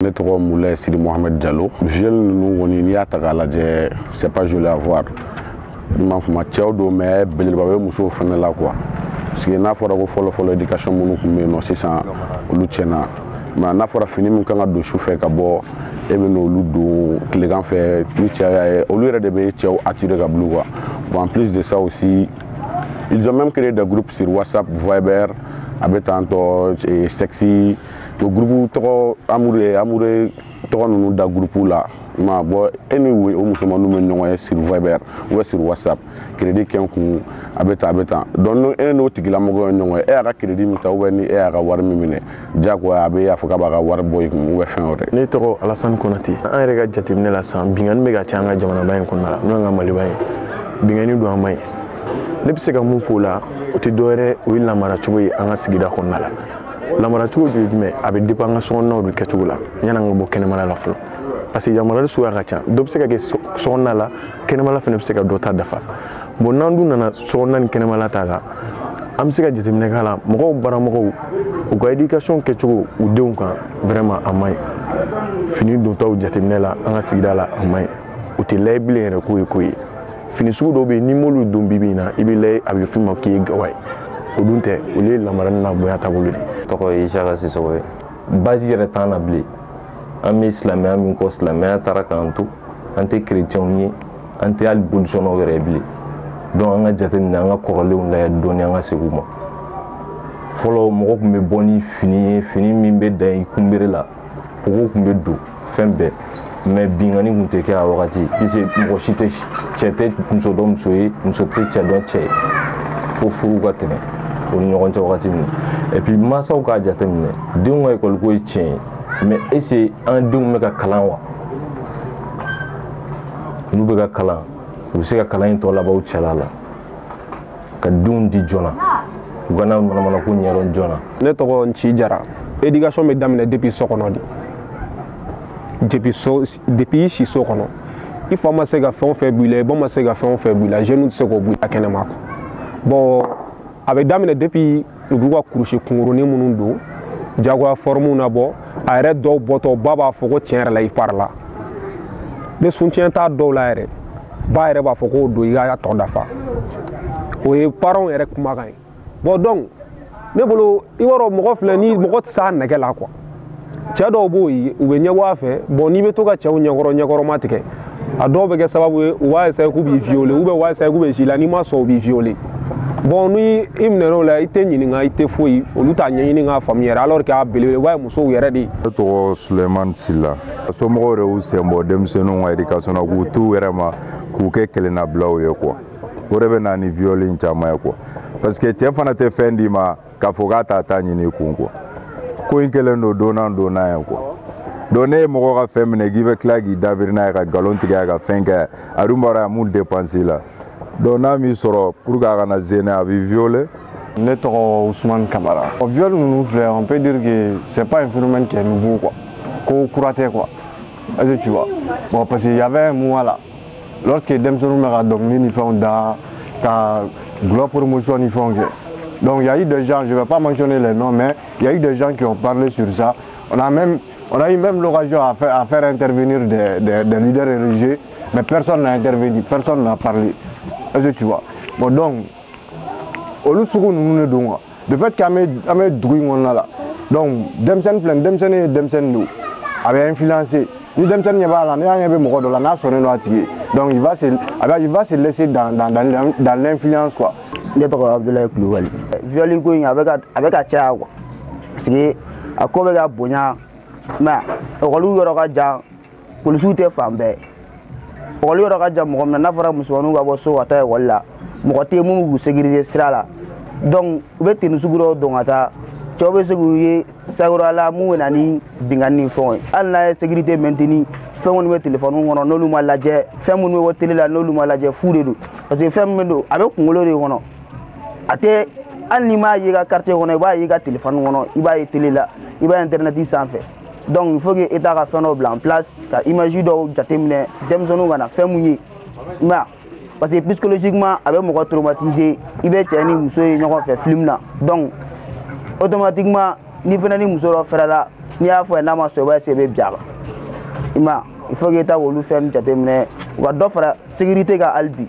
Ne tɔgɔ Moulay Sidi Mohamed Diallo. Viol ninnu kɔni, n'i y'a ta k'a lajɛ, c'est pas joli à voir. I m'a faamu, cɛw don, mais belebeleba bɛ musow fana la quoi, parce que n'a fɔra ko fɔlɔ fɔlɔ, éducation minnu tun bɛ yen nɔ, sisan olu tiɲɛna. Mais n'a fɔra fini min kan ka don su fɛ ka bɔ, e bɛ n'olu don tilegan fɛ, ni cɛ y'a ye, olu yɛrɛ de bɛ cɛw attirer ka bila quoi. Bon, en plus de ça aussi, ils ont même créé des groupes sur WhatsApp, Viber, a bɛ tan tɔ sexy o groupe tɔgɔ, amoureux amoureux tɔgɔ ninnu da groupe la. I ma bɔn, e ni o musomaninw bɛ ɲɔgɔn ye sur Viber ou bien sur WhatsApp, crédit kɛ n kun, a bɛ tan, a bɛ tan. Donc e n'o tigilamɔgɔ ye ɲɔgɔn ye, e y'a ka crédit min ta ou bien ni e y'a ka wari min minɛ, diyagoya a bɛ a fɔ k'a b'a ka wari bɔ i kun ou bien fɛn wɛrɛ. Ne tɔgɔ Alasani Konate. An yɛrɛ ka jateminɛ la sisan, binkanni bɛ ka caya an ka jamanaba in kɔnɔna la, n'o y'an ka Maliba ye. Binkanni don, an ma ɲi. Ne bɛ se ka mun fɔ o la? O tɛ dɔwɛrɛ, o ye lamaracogo ye an ka sigida kɔnɔna la. Lamaracogo de ye jumɛn? A bɛ dépend an ka sokɔnɔnaw de kɛcogo la yanni an ka bɔ kɛnɛmana la fɔlɔ, parce que yamaruyali suguya ka ca. Dɔ bɛ se ka kɛ sokɔnɔna la, kɛnɛmala fana bɛ se ka dɔ ta dafa. Bon, n'an dun nana sokɔnɔna ni kɛnɛmala ta kan, an bɛ se ka jateminɛ k'a la. Mɔgɔw baramɔgɔw, u ka éducation kɛcogo u denw kan, vraiment a man ɲi. Fini dontaw jateminɛ la an ka sigida la, a man ɲi. U tɛ layɛ bilen yɛrɛ k'o ye ko ye. Fini sugu dɔw bɛ yen, n'i m'olu don bi bi in na, i bɛ layɛ, a bɛ f'i ma k'i ye gawa ye. O dun tɛ, olu ye lamarali n'a bonya taabolo de ye. Tɔgɔ ye Isaka Sisɔkɔ ye. Base yɛrɛ t'an na bilen. An bɛ silamɛya min kɔ, silamɛya taara k'an to. An tɛ kerecɛnw ye, an tɛ hali bolisɔnnaw yɛrɛ ye bilen. Donc an ka jateminɛ, an ka kɔrɔlenw lajɛ dɔɔni, an ka segin u ma. Fɔlɔ, mɔgɔ tun bɛ bɔ ni fini ye, fini min bɛ dan i kunbere la, pogo tun bɛ don fɛn bɛɛ, mais binkani tun tɛ kɛ a wagati, puisque mɔgɔ si tɛ, cɛ tɛ muso dɔn muso ye, muso tɛ cɛ dɔn cɛ ye, fo furu ka tɛmɛ o ni ɲɔgɔn cɛ wagati min. Et puis mansaw k'a jateminɛ, denw ka ekɔli ko ye tiɲɛ ye, mais est ce que an denw bɛ ka kalan wa? N'u bɛ ka kalan, u bɛ se ka kalan in tɔ laban u cɛla la, ka denw di joona, u kana manamana ko ɲɛdɔn joona. Ne tɔgɔ Nci Jara. Éducation bɛ daminɛ depuis so kɔnɔ de, depuis so, depuis i si so kɔnɔ. I fa ma se ka fɛn o fɛn b'i la, i ba ma se ka fɛn o fɛn b'i la, jeune tɛ se k'o bɔ i la kɛnɛma quoi. Bon, a bɛ daminɛ depuis u b'u ka kurusi kunkurunin minnu don, jagoya forme na bɔ a yɛrɛ. Dɔw bɔtɔ, ba b'a fɔ ko tiɲɛ yɛrɛ la, i parila. Ni soutien t'a dɔw la yɛrɛ, ba yɛrɛ b'a fɔ k'o don, i ka tɔ dafa. O ye parents yɛrɛ kumakan ye. Bon, donc ne bolo, i b'a dɔn, mɔgɔ filɛ ni mɔgɔ tɛ s'a nɛgɛ la quoi. Cɛ dɔw b'o ye, u bɛ ɲɛbɔ a fɛ. Bon, n'i bɛ to ka cɛw ɲɛkɔrɔ ɲɛkɔrɔma tigɛ, a dɔw bɛ kɛ sababu ye, u b'a essayer k'u b'i violer, ou bien u b'a essayer k'u bɛ si la. N'i ma sɔn, u b'i violer. Bon, ni i minɛn'o la, i tɛ ɲininka, i tɛ foyi, olu t'a ɲɛɲini k'a faamu yɛrɛ, alors que a belebeleba ye musow yɛrɛ de ye. Ne tɔgɔ Sulemani Sila. Somɔgɔw yɛrɛ y'u sen bɔ denmisɛnninw ka éducation na, k'u t'u yɛrɛ ma, k'u kɛ kelennabilaw ye quoi. O de bɛ na ni viol in caman ye quoi, parce que cɛ fana tɛ fɛn d'i ma k'a fɔ k'a t'a ta ɲini i kun quoi. Ko in kɛlen don donna donna ye quoi. Donc ne ye mɔgɔ ka fɛn minɛ k'i bɛ tila k'i dabiri n'a ye, ka nkalon tigɛ, ka fɛn kɛ, a dun b'a dɔn a mun dépense la. Donc n'a m'i sɔrɔ, pour que a kana gêner, a b'i violer. Ne tɔgɔ Ousmane Kamara. Viol ninnu filɛ, on peut dire que c'est pas un phénomène qui est nouveau quoi. Ko kura tɛ quoi. Est-ce que tu vois? Bon, parce qu'il y avait un moment là, lorsque denmisɛnninw bɛ ka dɔnkili ni fɛnw da, ka gulɔ promotion ni fɛnw kɛ. Donc il y a eu des gens, je vais pas mentionner les noms, mais il y a eu des gens qui ont parlé sur ça. On a eu même l'occasion à faire intervenir des leaders religieux, mais personne n'a intervenu, personne n'a parlé. Est-ce que tu vois? Bon, donc, olu sugu ninnu de don quoi. De fait qu'an bɛ an bɛ dugu in kɔnɔna la, donc denmisɛnnin filɛ nin, denmisɛnnin ye denmisɛnnin don, a bɛ influencer. Ni denmisɛnnin ɲɛ b'a la, ni y'a ɲɛ bɛ mɔgɔ dɔ la, n'a sɔnnen don a tigi ye, donc il va se laisser dans l'influence quoi. Ne tɔgɔ Abudulayi Kulubali. Viol ko in, a bɛ ka caya quoi, parce que a ko bɛ ka bonya. Mais ekɔliw yɔrɔ ka jan, polisiw tɛ fan bɛɛ. Ekɔli yɔrɔ ka jan mɔgɔ min na, n'a fɔra musomaninw ka bɔ so ka taa ekɔli la, mɔgɔ tɛ yen mun b'u sécuriser sira la. Donc u bɛ tenue sugu dɔw don ka taa, cɛw bɛ se k'u ye sagoya la, mun bɛ na ni binkanni ni fɛnw ye. Hali n'a ye sécurité maintenir, fɛn minnu bɛ téléphone kɔnɔ, n'olu ma lajɛ, fɛn minnu bɛ bɔ télé la, n'olu ma lajɛ, fu de don, parce que fɛn min don, a bɛ kunkolo de kɔnɔ. A tɛ hali n'i m'a ye i ka quartier kɔnɔ, i b'a ye i ka téléphone kɔnɔ, i b'a ye télé la, i b'a ye internet sanfɛ. Donc il faut que État ka fɛn dɔw bila en place, ka image dɔw jateminɛ, denmisɛnninw kana fɛn mun ye. I m'a ye, parce que psychologiquement a bɛ mɔgɔ traumatiser. I bɛ cɛ ni muso ye ɲɔgɔn fɛ film na, donc automatiquement ni fɛnɛ ni muso dɔ fɛrɛla N'i y'a fɔ a ye n'a ma sɔn, i b'a essayer i bɛ bin a kan. I ma, il faut que i ta k'olu fɛn jateminɛ, u ka dɔ fara sécurité kan hali bi.